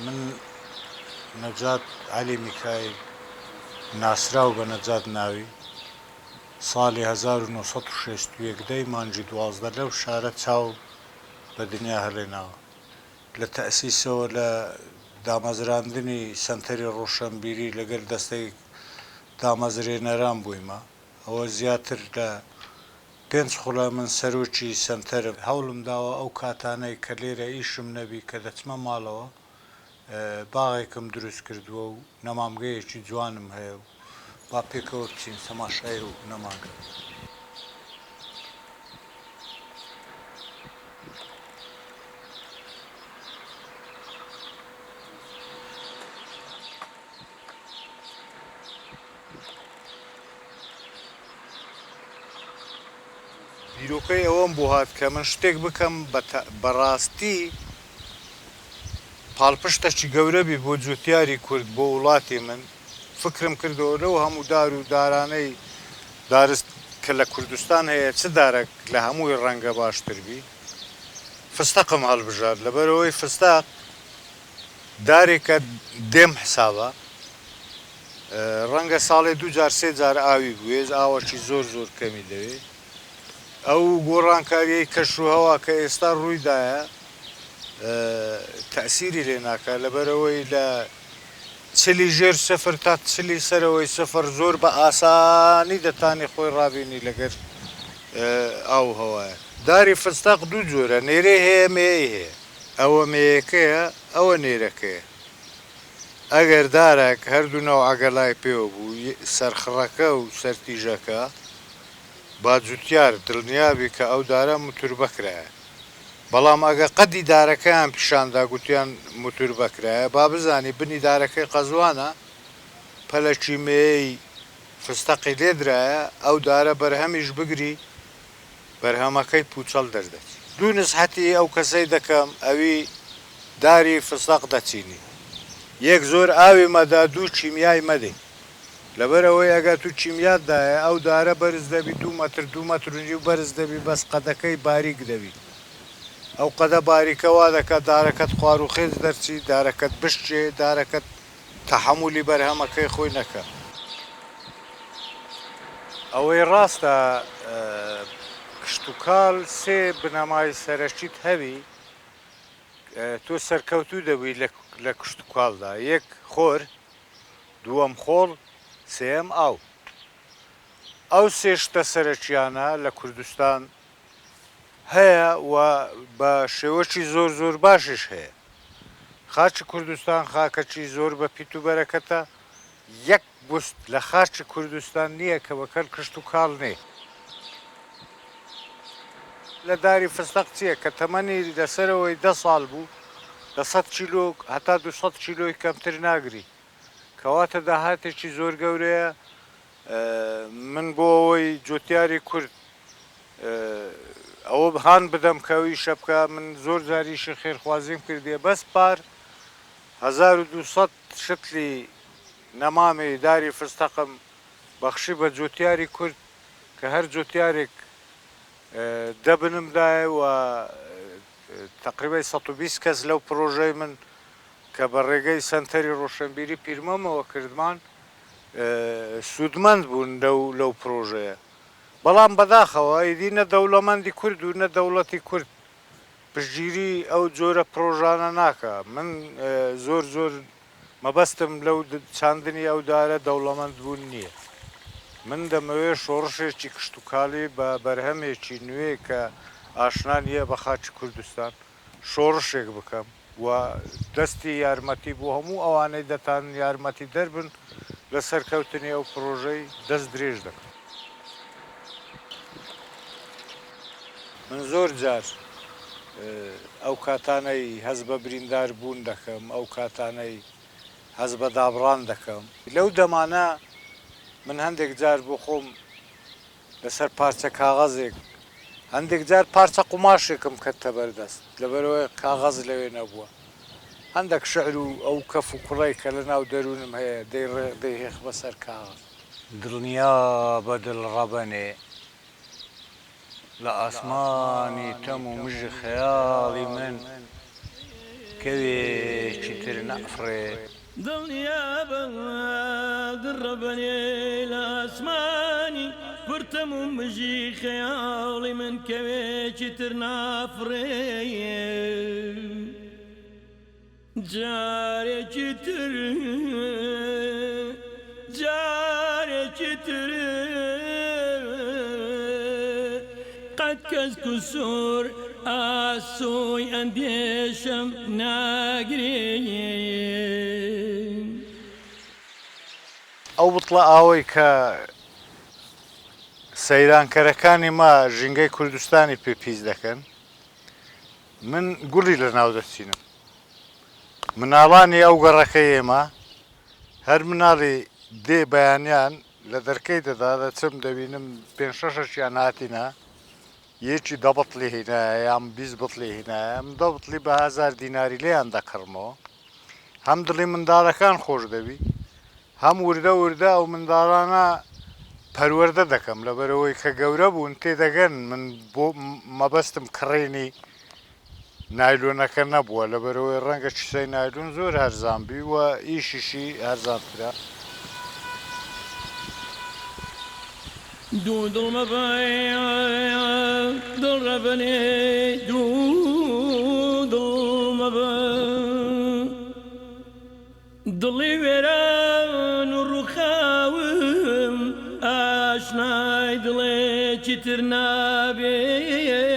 من نەجات عەلی میکایل ناسراو بە نەجات ناوی، ساڵی 1961 دەی مانگی 12 لەو شارە چاو بە دنیا هەڵێناوە. لە تەئسیسەوە لە دامەزراندنی سەنتەری ڕۆشەنبیری لەگەل دەستەی دامەزرێنەران بوویمە. ئەوە زیاتر لە پێنج خولە من سەرۆکی سەنتەرم. هەوڵم داوە ئەو کاتانەی کە لێرە ئیشم نەبی کە دەچمە ماڵەوە باغێکم دروست کردووە و نەمامگەیەکی جوانم هەیە و با پێکەوە بچین تەماشای ئەو نەمامگە بکەین. بیرۆکەی ئەوەم بۆ هات کە من شتێک بکەم بەڕاستی پاڵپشتەکی گەورە بی بۆ جوتیاری کورد بۆ وڵاتی من، فکرم کردەوە لەو هەموو دار و دارانەی دارست کە لە کوردستان هەیە چ دارەک لە هەمووی ڕەنگە باشتر بی، فستەقم هەڵبژارد لەبەرئەوەی فستەق دارێکە دێم حسابە ڕەنگە ساڵێ دوو جار سێ جار ئاوی بوێ ئاوەکی زۆر زۆر کەمی دەوێ ئەو گۆڕانکاریەی کەش و هەوا کە ئێستا ڕووی دایە تەئسیری لێ ناکا لەبەرئەوەی لە چلی ژێر سفر تا چلی سەرەوەی سفر زۆر بە ئاسانی دەتانی خۆی ڕابینی لەگەر ئاو و هەوایە. داری فستەق دوو جۆرە نێرەی هەیە مێیەی هەیە ئەوە مێیەکەیە ئەوە نێرەکەیە ئەگەر دارەک هەردوو نەوعە گەلای پێوە بوو سەرخڕەکە و سەرتیژەکە با جوتیار دڵنیابی کە ئەو دارە موتوربە کرایە بەڵام ئەگە قەدی دارەکەیان پیشان دا گوتیان موتوربە کرایە با بزانی بنی دارەکەی قەزوانە پەلەکی مێیەی فستەقی لێ درایە ئەو دارە بەرهەمیش بگری بەرهەمەکەی پوچەڵ دەردەچی. دوو نسحەتی ئەو کەسەی دەکەم ئەوی داری فستەق دەچینی یەک زۆر ئاوی مەدە دوو کیمیای مەدەی لەبەر ئەوەی ئەگەر تو کیمیات دایە ئەو دارە بەرز دەبی دوو مەتر دوو مەتر و نیو بەرز دەبی بەس قەدەکەی باریک دەبی ئەو قەدە باریکە وا دەکات دارەکەت خواروخێچ دەرچی دارەکەت بشکێ دارەکەت تەحەمولی بەرهەمەکەی خۆی نەکا. ئەوەی ڕاستە کشتوکاڵ سێ بنەمای سەرەکیت هەبی تۆ سەرکەوتوو دەبی لە کشتوکاڵدا یەک خۆر دووەم خۆڵ، سێیەم ئاو. ئەو سێ شتە سەرەکییانە لە کوردستان هەیە و بە شێوەکی زۆر زۆر باشیش هەیە. خاکی کوردستان خاکەکی زۆر بە پیت و بەرەکەتە، یەک بست لە خاکی کوردستان نییە کە بە کەل کشتوکاڵ نێ. لە داری فستەق چییە کە تەمەنی لە سەرەوەی دە ساڵ بوو لە سەد کیلۆ هەتا 200 کیلۆی کەمتر ناگری کەواتە داهاتێکی زۆر گەورەیە من بۆ ئەوەی جوتیاری کورد ئەوە هان بدەم کە ئەو ئیشە بکا من زۆر جار ئیشی خێرخوازیم کردیە بەس پار 1200 شتلی نەمامی داری فستەقم بەخشی بە جوتیاری کورد کە هەر جوتیارێک دە بنم دایە و تەقریبای 120 کەس لەو پرۆژەی من کە بە ڕێگەی سەنتەری ڕۆشنبیری پیرمەمەوە کردمان سوودمەند بوون لەو لەو پرۆژەیە. بەڵام بەداخەوە ئیدی نە دەوڵەمەندی کورد و نە دەوڵەتی کورد پشتگیری ئەو جۆرە پرۆژانە ناکا. من زۆر زۆر مەبەستم لەو چاندنی ئەو دارە دەوڵەمەند بوون نییە. من دەمەوێت شۆڕشێکی کشتوکاڵی بە بەرهەمێکی نوێ کە ئاشنا نییە بە خاکی کوردستان شۆڕشێک بکەم و دەستی یارمەتی بۆ هەموو ئەوانەی دەتانن یارمەتیدەر بن لە سەرکەوتنی ئەو پڕۆژەی دەست درێژ دەکەم. من زۆر جار ئەو کاتانەی هەست بە بریندار بوون دەکەم، ئەو کاتانەی هەست بە دابڕان دەکەم، لەو دەمانە من هەندێک جار بۆ خۆم لەسەر پارچە کاغەزێک، هەندێک جار پارچە قوماشێکم کەتتە بەر دەست، لەبەرئەوەی کاغەز لەوێ نەبووە، هەندێک شعر و ئەو کەف و کوڵەی کە لەناو دەروونم هەیە دەیهێخمە سەر کاغەز. دڵنیابە دڵ ڕەبەنێ. لە ئاسمانی تەم و مژی خەیاڵی من کەوێکی تر نەئەفڕێ. دڵنیابە دڕەبەنێ لە ئاسمانی پڕ تەم و مژی خەیاڵی من کەوێکی تر نافڕێ. جارێکی تر جارێکی تر قەت کەس کوسور ئاسۆی ئەندێشەم ناگرێ. ئەو بتڵە ئاوەی کە سەیرانکەرەکانی ما ژینگەی کوردستانی پێ پیس دەکەن، من گوڵی لە ناو دەچینم. مناڵانی ئەو گەڕەکەی ئێمە هەر مناڵی دێ بەیانیان لە دەرکەی دەدا دەچم دەبینم پێنج شەشەکیان هاتینە یەکی دە بتڵی هینایە یان 20 بتڵی هینایە من دە بتڵی بە هەزار دیناری لێیان دەکڕمەوە هەم دڵی منداڵەکان خۆش دەبی هەم وردە وردە ئەو منداڵانە پەروەردە دەکەم لەبەرئەوەی کە گەورە بوون تێدەگەن من بۆ مەبەستم کڕینی نایلۆنەکە نەبووە لەبەرئەوەی ڕەنگە کیسەی نایلۆن زۆر هەرزان بی و ئیشیشی هەرزانترە. دوو دڵ مەبە دڵ رەبەنێ دوو دڵ مەبە. دڵی وێران و ڕووخاوم ئاشنای دڵێکی تر نابێ.